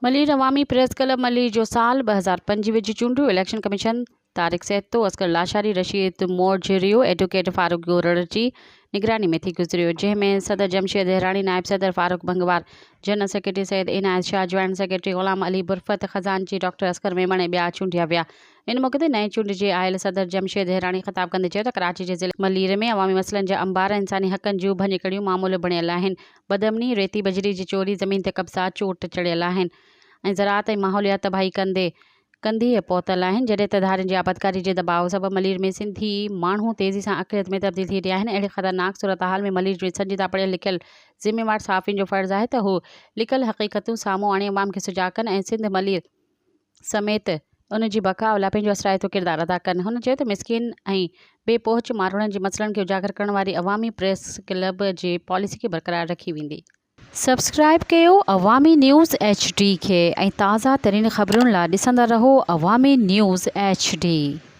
ملير عوامي press club Malir جو سال 2025 جي چونڊون election commission Tariq Sahito, Asghar Lashari, Rashid Morjhario, advocate Farooq Gorar جي نگراني ۾ ٿي گذريو، جنهن ۾ صدر جمشيد هيراڻي، نائب صدر Farooq Bhangwar, general secretary Syed Inayat Shah, joint secretary Ghulam Ali Burfat, خزانچي ڊاڪٽر اصغر ميمڻ ۽ ٻيا چونڊيا ويا. ان موقعي تي نئين چونڊجي آيل صدر جمشيد هيراڻي خطاب ڪندي چيو ته ڪراچي جي ضلعي ملير ۾ عوامي مسئلن جا انبار ۽ انساني حقن جون ڀڃڪڙيون معمول بڻيل آهن، بدامني، ريتي بجري جي چوري، زمين تي قبضا چوٽ چڙهيل آهن ۽ زراعت ۽ ماحوليات تباهي ڪندي ڪنڌيء پهتل آهن، جڏهن ته ڌارين جي آبادڪاري جي دٻاء سبب ملير ۾ سنڌي ماڻهو تيزي سان اقليت ۾ تبديل ٿي رهيا آهن، اهڙي خطرناڪ صورتحال ۾ ملير جي سنجيده پڙهيل لکيل ذميوار صحافين جو فرض آهي ته هو لڪل حقيقتون سامهون آڻي عوام کي سجاڳ ڪن ۽ سنڌ ملير سميت ان جي بقاء لاء پنهنجو اثرائتو ڪردار ادا ڪن. هن چيو ته مسڪين ۽ بي پهچ ماروئڙن جي مسئلن کي اجاگر ڪرڻ واري عوامي پريس ڪلب جي پاليسي کي برقرار رکي ويندي. سبسڪرائيب ڪيو عوامي نيوز ايڇ ڊي کي ۽ تازه ترين خبرن لا ڏسندا رهو عوامي نيوز ايڇ ڊي.